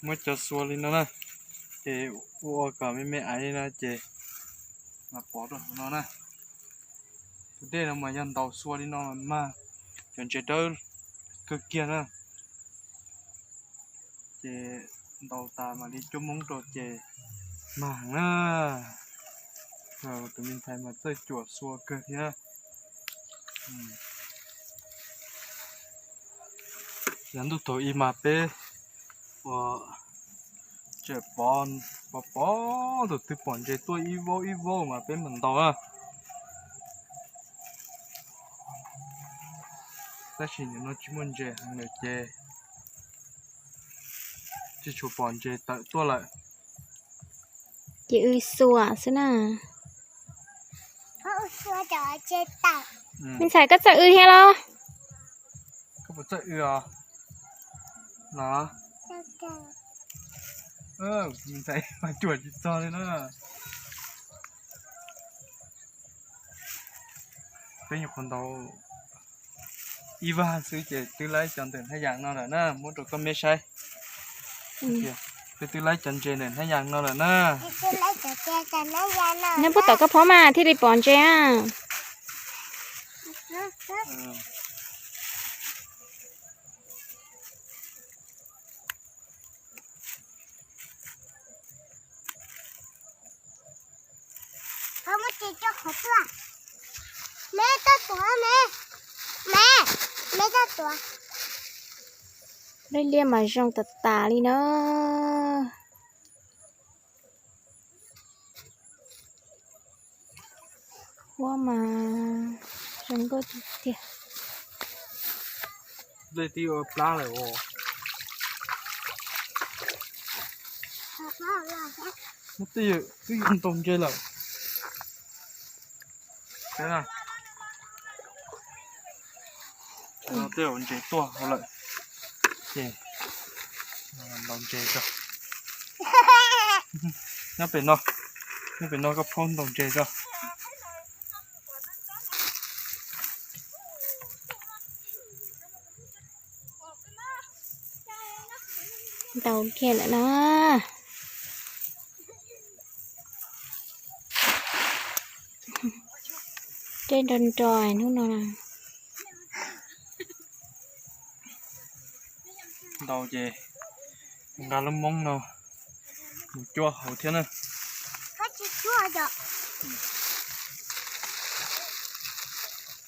Muab cov xua li no na, ces ua ua kom me me aiv li no ces mam pov rau hauv no na. Tus dej no mas yog ntaus xua li no mag, cov ntses dawb kawg kiag na. Ces ntaus tas mam li cuab moob rau ces mag na. Tus me ntxhais mas txawj cuam xua kawg thiab. Yav ntuj thaum ub mas peb ua tseem pov, pov pov tus twg pom ntses tuaj ib vaub ib vaub mas peb mam ntaus na. Tab sis nim no tsis muaj ntses heev lawm ces tsis tshua pom ntses tawm tuaj lawm. Ces wb xuas xwb na. Me ntxhais koj txawj wb thiab los? Koj puas txawj wb os? Los, me ntxhais mas cuam tsis txog li na. Peb nyuam qhuav ntaus ib vag xwb ces twb laib cov ntawm hnab yas no lawm na, muab rau koj me saib. Peb twb laib cov ntses ntawm hnab yas no lawm na. Neb pub tom koj phob mas thiaj li pom ntses a. Liab liab mas zoo tas tas li na. Huab mas zoo nkauj tiag tiag. Dej twb yuav plab lawm os. Twb yog ntaus ntses lawm. Tej zaum ntses tuaj hauv lawm ces ntaus ntses tso. Nyob pem no, nyob pem no koj phob ntaus ntses tso. Ntau kiag lawm na. Dej nro nro hnub no. Ntau ces nqa lub moob no mus cuab hauv thiab na.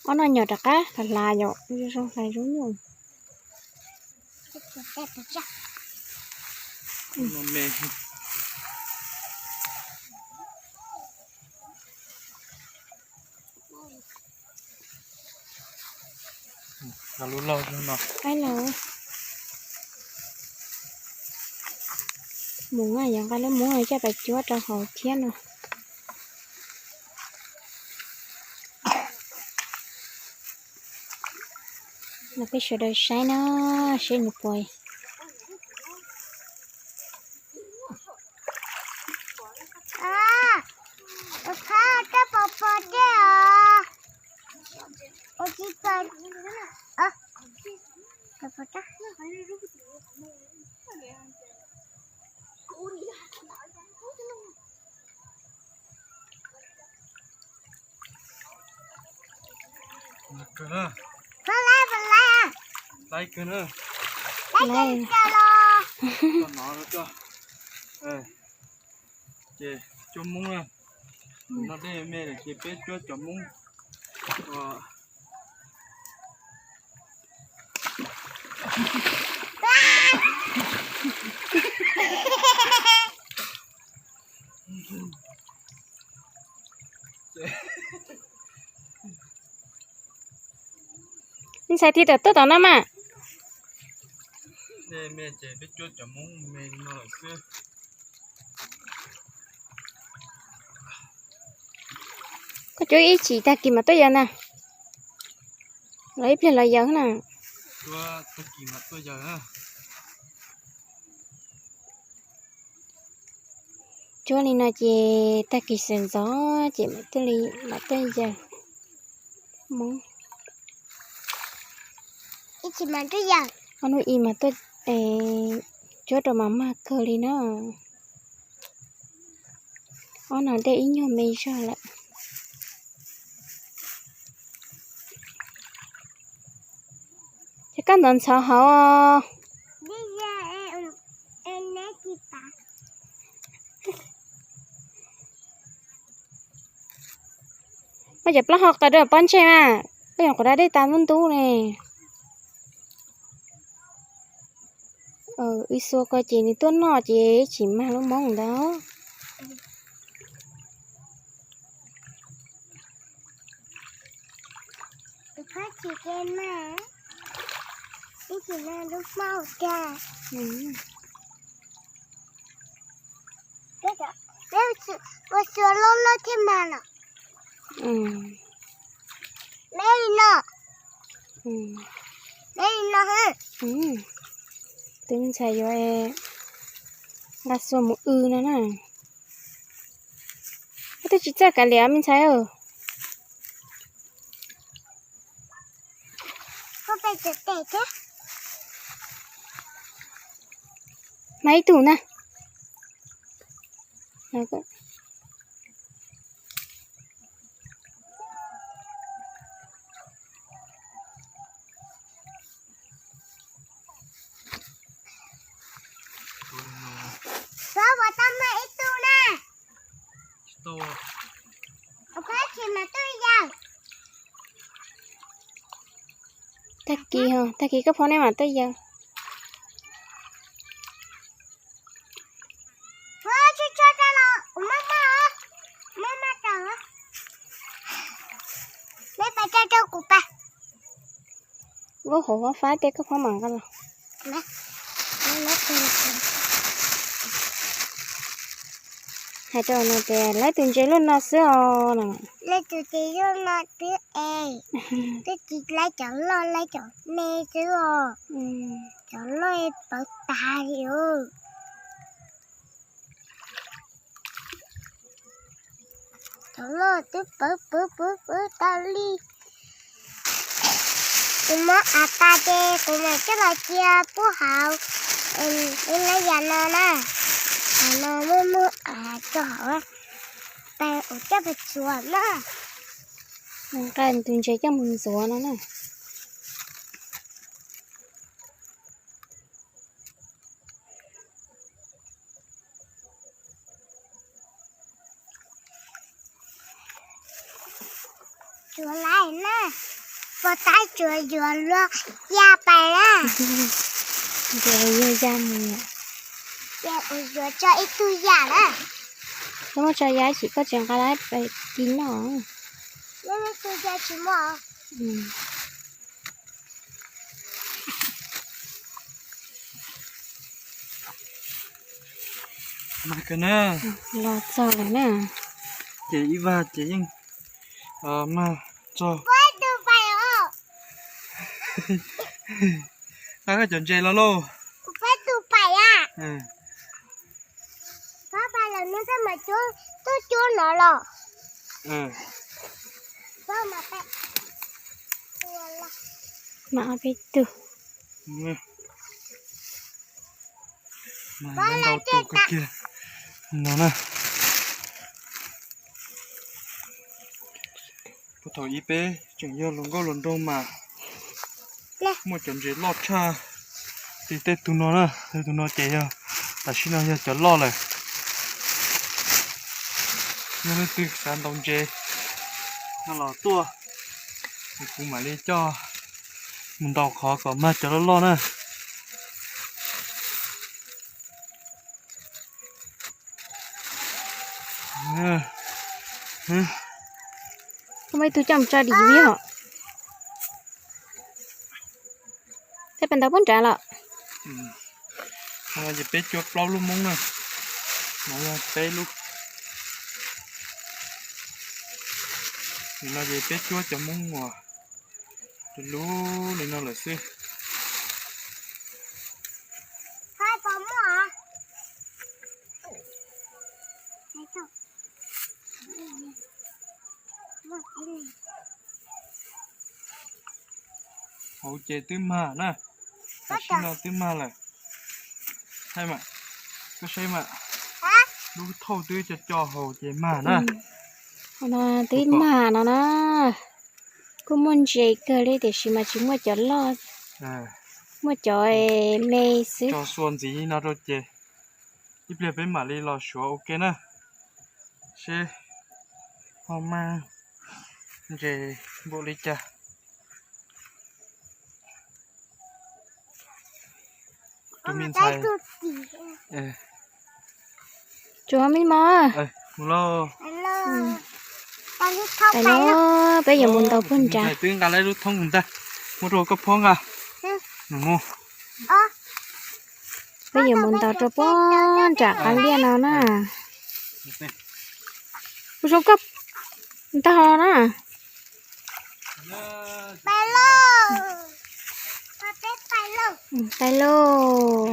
Ob no nyom rov qab hlais hlais yom, zoo hlais zoo nyuj. Nqa lub log no. Mus, yog nqa lub moob no coj pais cuab rau hauv thiab no. Los peb sawv daws saib na, seb nws puas. Laib kawg na. Ces cuab moob na. No dej me lawm ces peb cuab cov moob. Ntxhais tig tom tuaj tom no mas. Dej me ces peb cuab cov moob me no lawm xwb. Koj cuab ib chim tag kis mam tuaj yawg ntag. Los ib pliag los yawg na. Cuab tag kis mam tuaj yawg na. Cuab li no ces tag kis sawv ntxov ces mam tuaj li, mam tuaj yawg. Mus, ob hnub ib mas tuaj Es cuab rau mas mag kawg li na. Ob no dej ib nyuag me zog lawm. Ces koj ntxhov ntxhov hauv. Muab cov plaub hau qas rau pob ntseg mas, koj yuav quav da dej tas ntub ntub ne. Wb xuas ko ces nws tuaj noj ces tsis mag lub moob ntawd. Ua xua loj loj thiab mag los. Me li no. Me li no. Tus me ntxhais yuav nqa xua mus w no na. Koj twb tsis txawj kav liam me ntxhais. Mag ib tug na. Tau ib tug na. Tag kis, tag kis koj phob nej mam tuaj yawg. Lub hauv fab fab tej koj phob mam nqa los. Hais rau no tias lawv tus ntses luaj no xwb os no. Lawv tus ntses luaj no twb es, twb tsis lawv cov loj, lawv cov me xwb os. Cov loj pawv tag li os. Cov loj twb pawv pawv pawv pawv tag li. Kuv muab av tas ces kuv mam coj los cia puag hauv. Ib lab yam no na, av no muaj muaj av rau hauv, peb ua coj pes tsuas na. Nqa tus ntses coj mus ntxuav no na. Tsuav lawm na, puas tab tsuav yuav luag ya pais na. Ces yuav ya mus. Ces kuv yuav tso ib tug ya na. Koj muab tso ya ib chim koj tseem nqa lawv pais ci noj. Ib tug ya tsis muaj. Mag kawg na. Los txog lawm na. Ces ib vag ces yeej mag txog. Nqa koj cov ntses los lauj. Mas ob peb tug. Ntau tus kawg kiag no na. Puag thaum ub peb tseem yog hluas nkauj hluas nraug mas muaj cov ntses loj tshaj li tej tug no na. Tej tug no ces yog tam sim no yog cov loj lawm. Yog leej twg xav ntaus ntses no los tuaj, kuv mam li coj mus ntaus qhov kom mag cov loj loj na. Koj muaj ib tug coj mus tso dim yom. Tej pes ntawd puab nrad los. No ces peb cuab plaub lub moob na. No yog peb lub. Nim no ces peb cuab cov moob uas lub li no lawm xwb. Hauv ces twb mag na, tam sim no twb mag lawm. Koj saib mas, lub thauj twb co co haus ces mag na. Twb mag no na. Kuj muaj ntses kawg li tiam sis mas tsis muaj cov loj, muaj cov me xwb. Tso xua ntxiv no rau ces ib pliag peb mam li los suav ua ke na, seb ho mag ntses npaum li cas. Tus me ntxhais, tsuav me mos. Mus lauj. Peb yuav mus ntaus puag nrad. Twb nqa lawm lub thoob ntag, muab rau koj phob nqa. Mus. Peb yuav mus ntaus rau puag nram qab liaj no na. Kuv zoo koj ntaus na. Pais lauj.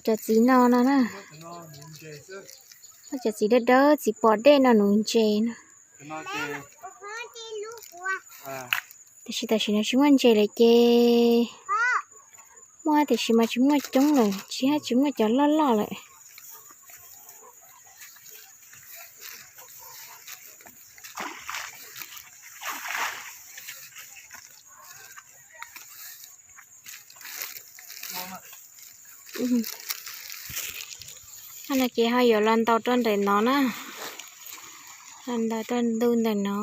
Cov txiv no no na. Cov txiv dawb dawb txiv pos dej no nuv ntses no. Tiam sis tam sim no tsis muaj ntses lawm ces muaj tiam sis mas tsis muaj coob lawm, tsis hab tsis muaj cov loj loj lawm. No ces ho yuav los ntaus rau ntawm no na, los ntaus rau ntu ntawm no.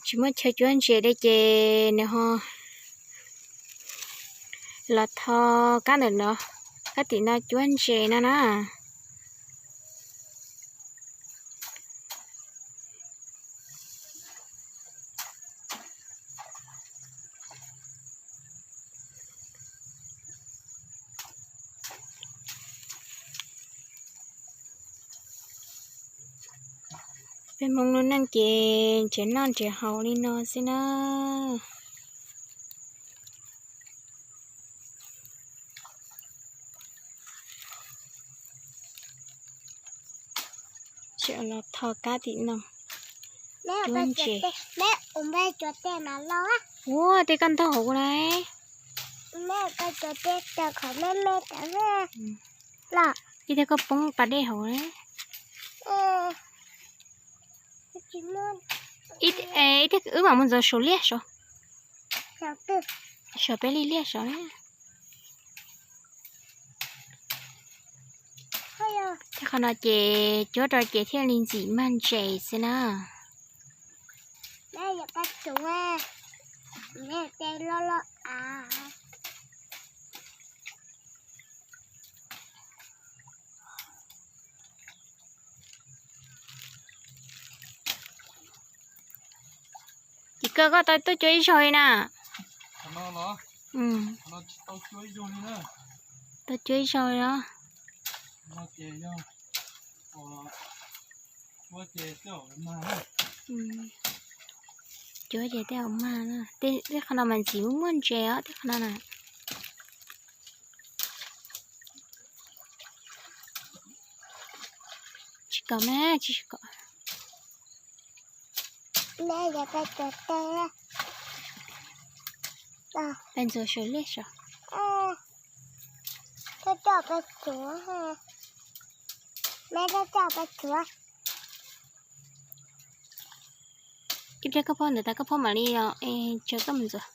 Tsis muaj chaw cuab ntses li ces nws ho los tho kab ntawm no, kab tim no cuab ntses no na. Peb Hmoob lub neej ces nrhiav noj nrhiav haus li no xwb na. Tseem los tho kab tim no. Ua tej koj ntog hauv na. Ib teg koj poob pas dej hauv na. Ib teg wb mam mus ntxuav saum liaj saud. Saum peb li liaj saud na. Tej qhov no ces cuab rau ces thiaj li ntxim mag ntses xwb na. Ces koj, koj tau tuaj cuab ib zaug li na. Tau cuab ib zaug li os. Cuab ces tej zaum mag na. Tej qhov no mas ntxim muaj ntses os, tej qhov no na. Tsis kom mas tsis kom. Peb ntxuav saum liaj saud. Ib pliag koj phob ntawd tas koj phob mam li os, es tsawv koj mus ntxuav.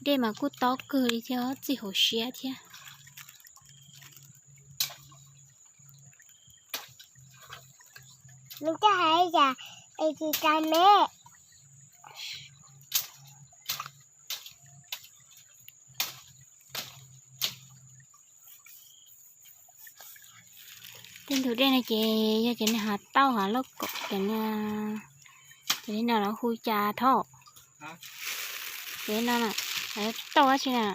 Dej mas kuj tob kawg li thiab, txij hauv siab thiab. Tej ntug dej no ces yog cov niag hav tauj hav lauj kaub, cov, cov li no lawv hu cas thauj. Cov li no, tauj dab tsi na?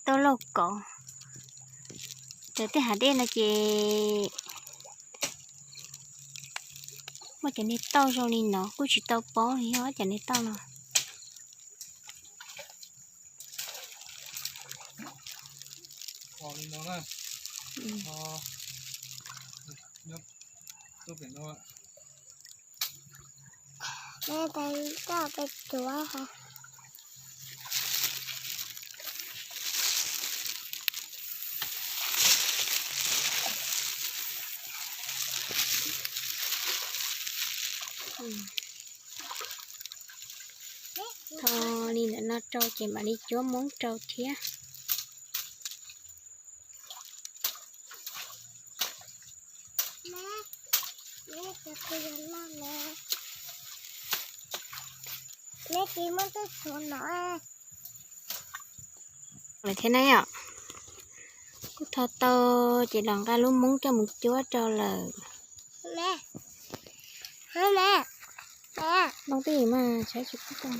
Tauj lauj kaub. Cov tej hav dej no ces muaj cov niag tauj zoo li no kuj tsis tau paub yog cov niag tauj no. Pom li no na. Nyob tuaj pem no. Coj peb cuav. Tho li ntawm no rau ces mam li cuab Hmoob rau thiab. Thiab na yom, kuj tho tau ces los nqa lub Hmoob coj mus cuab rau lawm. Ntoo twb ywm mas tshaib tsis pub tau.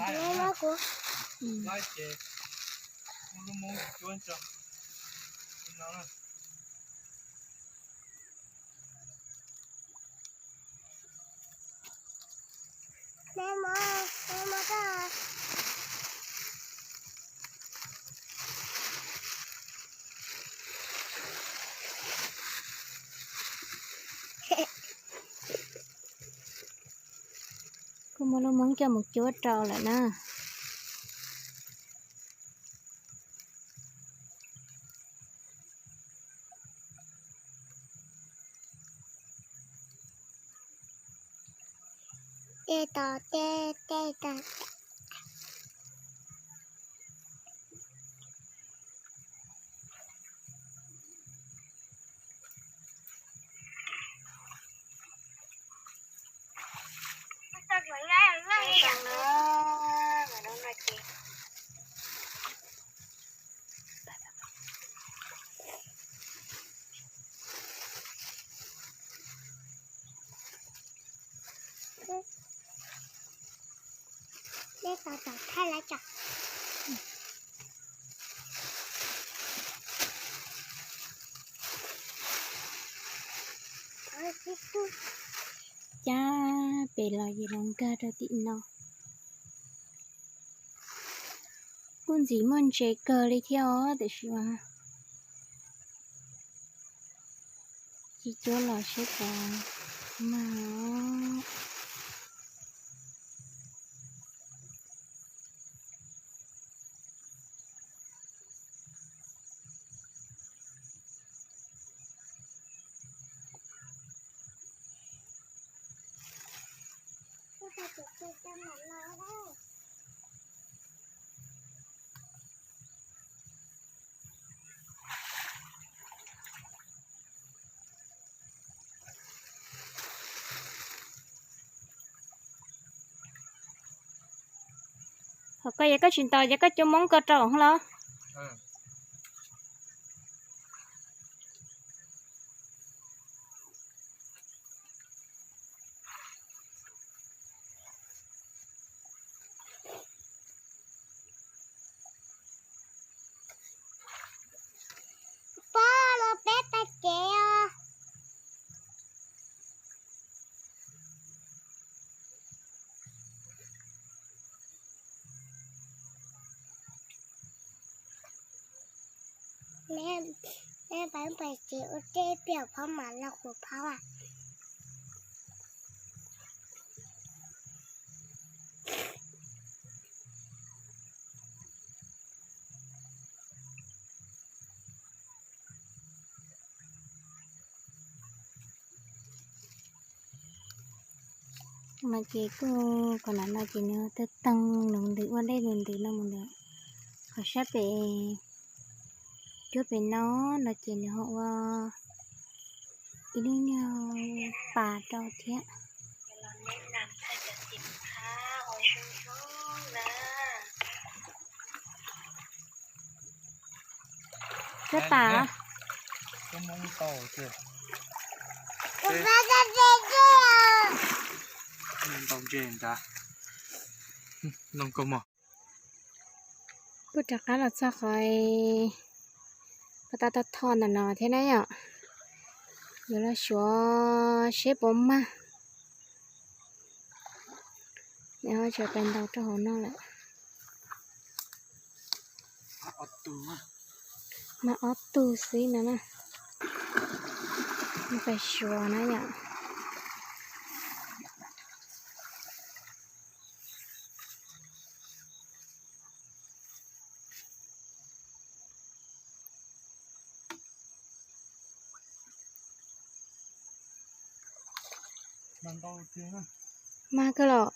Kuj muab lub Hmoob coj mus cuab rau lawm na. Tej tos tej tej tos. Neb tos tom thaij lawv tso. Cab pem los yog los nkag rau tim no. Kuj ntxim muaj ntse kawg li thiab os, tiam sis mas cia cuab los seb puas mag os. Ho koj yog koj tsis ntaus ces koj cuab Hmoob ko rau los? Pab los peb tag kev os. Peb pab pab tsev ua tej pia phaub mas los qhuav phaub a. No ces kuj qhov no no ces nws tawg teeg los ntws ua dej ntws ntws no mus ntawd. Qhov sab pem cuab pem no no ces nws ho ua ib lub nyuag pas rau thiab. Cuab tas. Ntaus ntses nrad. Noo kau mog. Kuj rov qab los txog qhov pab tab toj tho ntawm no thiab na yom. Yuav los suav seb puas mag. Nws ho tseem pais ntaus rau hauv no lawm. Mag ob tug xwb no na. Pais suav na yom. Mag kawg los,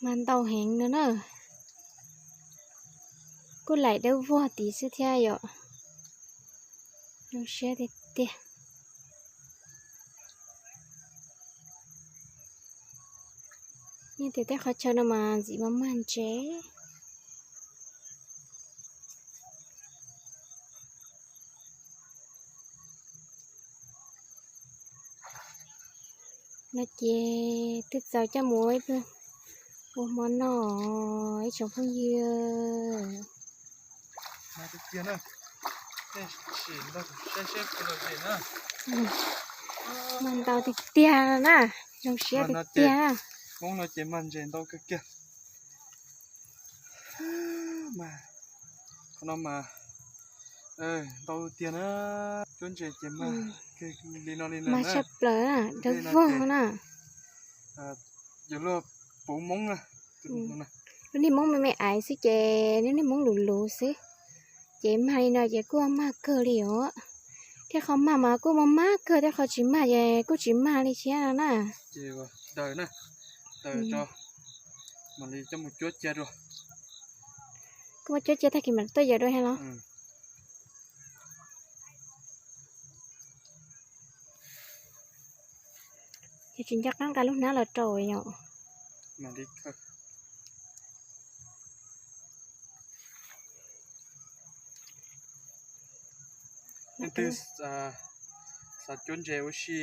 mag ntau heev no na. Kuj laim dawb vog tid xwb thiab yom. Zoo siab tiag tiag. Nyob tias tej qhov chaw no mas ntxim mag mag ntses. No ces twb txaus coj mus ua ib pluag ua hmo noj ib tsoom phooj ywg. Mag ntau tiag tiag na, zoo siab tiag tiag na. Hmoob no ces mag ntses ntau kawg kiag. Qhov no mas ntau tiag na, cuab ntses ces mag li no li no, mag tshaj plaws na, dawb vog na. Yog luag puv Hmoob na, lub niag Hmoob me me aiv xwb ces lub niag Hmoob luv luv xwb, ces mag li no ces kuj mag kawg li os. Tej qho mag mas kuj mag mag kawg, tej qho tsis mag ces kuj tsis mag li thiab no na. Ces daws na, daws tso, mam li coj mus cuab cia dua. Kuj muab cuab cia tag kis mam tuaj yawm dua thiab los? Ces tsis nco qab nqa lub hnab los rau yom. Leej twg xav cuab ntses ua si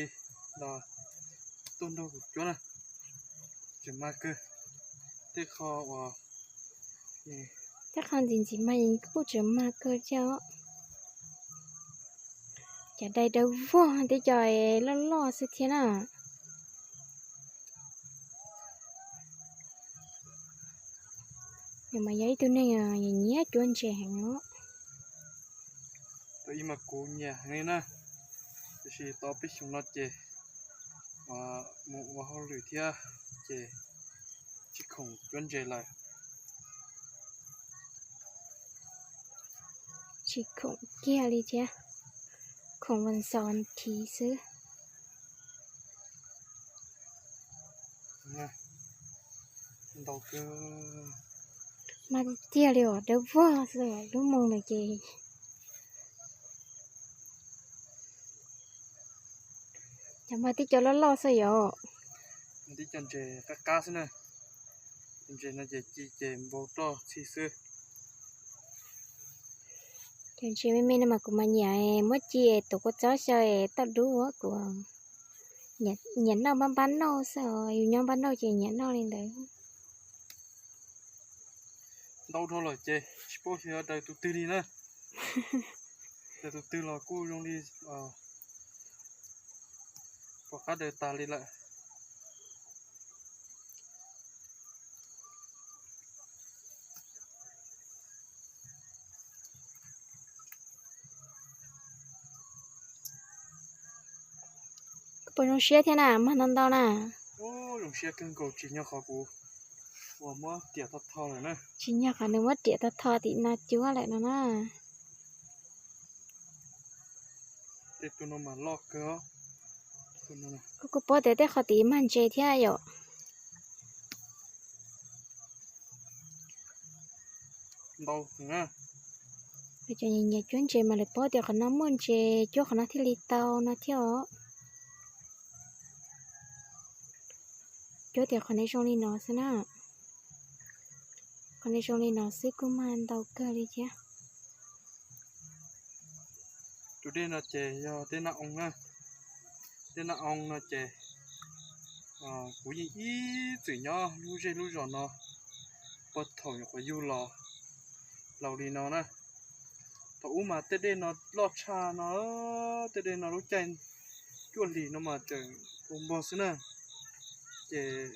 los tuaj nrog kuv cuab na, tseem mag kawg. Tej qho uas, tej qho ntxim ntxim mag kuj tseem mag kawg thiab os. Cov dai dawb vog, tej co loj loj xwb thiab na. Nws mas yog ib tug neeg nyiam nyiam cuab ntses heev os. Ib mas kuv nyiam heev li na, tiam sis tau peb xyoos no ces mus ua hauj lwm thiab ces tsis khoom cuab ntses lawm. Tsis khoom kiag li thiab, khoom vas xaus vas thiv xwb. Mag tiag tiag li os, dawb vog xwb, lub moos no ces. Cov mag tib co loj loj xwb yom. Tib co ntses qab qab xwb na. Ntses no ces ci ces npau roj txhij xwb. Cov ntses me me no mas kuv mas nyiam muab ci es tuav kua txob xyaw es toj dub ua kuv. Nyiam noj npab npab noj xwb os, yus nyob npab noj ces nyiam noj li ntawd. Ntau dhau lawm ces tsis paub xyov daws tus twg li na. Daws tus twg los kuj zoo li pom qab daws tas li lawm. Koj puas zoo siab thiab na, mag ntau ntau na? Zoo siab kawg nkaus, tsim nyog qhov kuv uas muab riam tho tho lawm na. Tsim nyog qhov nws muab riam tho tho tim no cuab lawm no na. Tej tus no mas loj kawg. Kuv kuj paub tias tej qhov tid mag ntses thiab yom. Ntau heev na. Cov nyiam nyiam cuab ntses mas lawv paub tias qhov no muaj ntses, cuab qhov no thiaj li tau no thiab os. Cuab tias qhov no zoo li no xwb na. Qhov no zoo li no xwb kuj mag ntau kawg li thiab. Tus dej no ces yog dej Naj Oo na. Dej Naj Oo no ces kuv yeej ib txwm nyob lub zej lub zos no puag thaum nyuam qhuav yug los laus li no na. Thaum ub mas tej dej no loj tshaj no, tej dej no lub caij cuaj hlis no mas tseem ua npog xwb na. Ces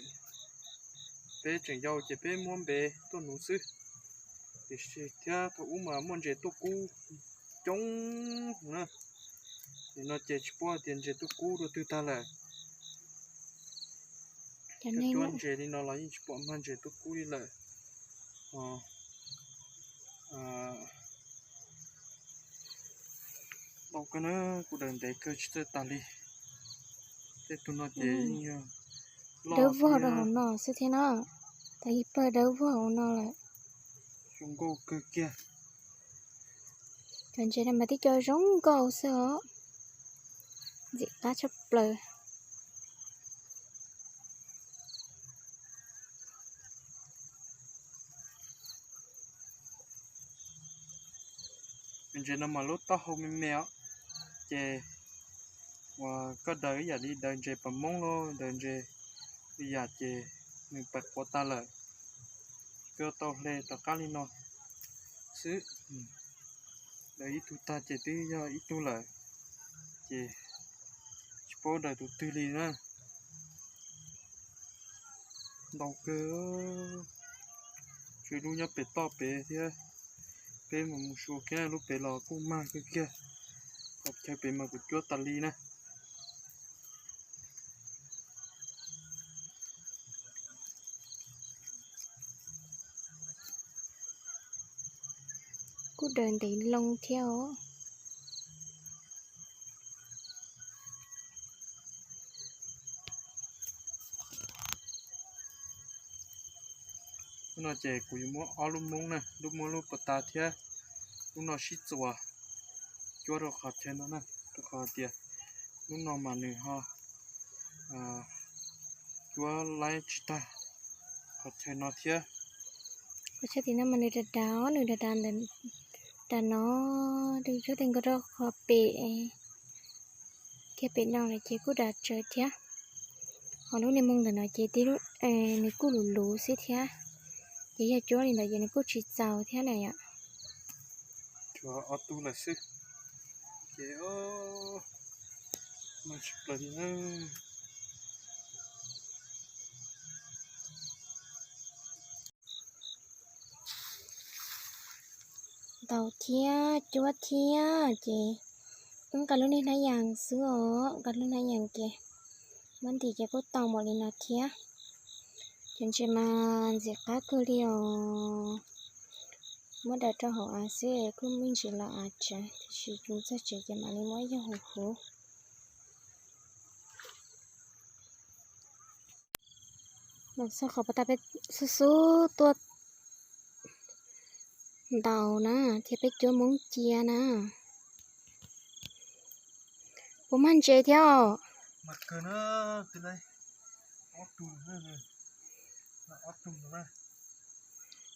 peb tseem yau ces peb muab npe tuaj nuv xwb. Tiam sis thiab thaum ub mas muaj ntses tuaj kub coob na. Nim no ces tsis paub tias ntses tuaj kub dua twg tag lawm. Cov cuab ntses li no los yeej tsis pom mag ntses tuaj kub li lawm. Ntau kawg na, kuj daws ntev kawg tsis txawj tas li. Tej tug no ces yeej yog dawb vog rau hauv no xwb thiab na. Tas ib pawg dawb vog hauv no lawm. Zoo nkauj kawg kiag. Cov ntses no mas tib co zoo nkauj xwb os. Ntxim qab tshaj plaws. Ntses no mas lub taub hau me me os, ces uas koj daws ib yam li daws ntses pas moob los daws ntses li yam ces nws pais quav tas lawm. Koj tau hle rov qab li no xwb. Daws ib tug tag ces twb yog ib tug lawm, ces tsis paub daws tus twg li na. Ntau kawg, tshuav lub nyob pem toj pem thiab. Peb mus mus xyuas kiag lub pem los kuj mag kawg kiag. Qhov chaw pem mas kuv cuab tas li na. Kuj daws ntev loo thiab os. Lub no ces kuv yuav muab ob lub moob na, lub moob lub pas tas thiab lub no sib txuas cuab rau qhov chaw no na, rau qhov tias lub no mas nws ho cuab laib tsis tag qhov chaw no thiab. Qhov chaw tim no mas nws dav dav, nws dav dav ntawm dav no, nws cuab tes nkaus rau qhov pem kiag pem no lawm ces kuj dav tsawv thiab. Ho lub niag moog ntawm no ces tib lub nws kuj luv luv xwb thiab, ces yog cuab li ntawd ces nws kuj tsis txaus thiab na yom. Tshuav ob tug lawm xwb, ces mag tshaj plaws li na. Ntaus thiab cuab thiab ces wb nqa lub niag hnab yas xwb os, nqa lub hnab yas ces muab ntim ces kuj tau npaum li no thiab. Cov ntses mas ntxim qab kawg li os. Muab daws rau hauv av xwb kuj muaj ntsis los av tsawv, tiam sis tsis txog tsev ces mam li muab yog huv huv. Los txog qhov pas tas peb xub xub tuaj ntaus na, thiab peb cuab moob cia na. Puas mag ntses thiab os?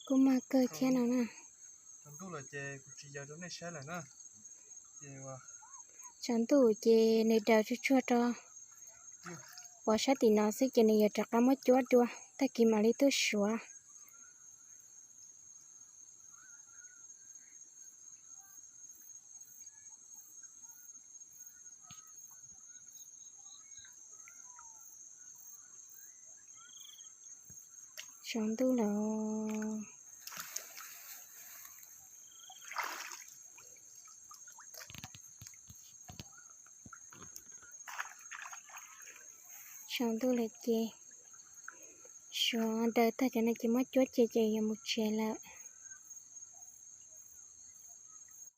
Kuj mag kawg thiab no na. Tsaus ntuj ces nws daws tsuag tsuag rau pov sab tim no xwb ces nws yuav rov qab muab cuab dua, tag kis mam li tuaj suav. Tsaus ntuj lawm. Tsaus ntuj lawm ces suav daws tag cov no ces muab cuab cia ces yuav mus tsev lawm.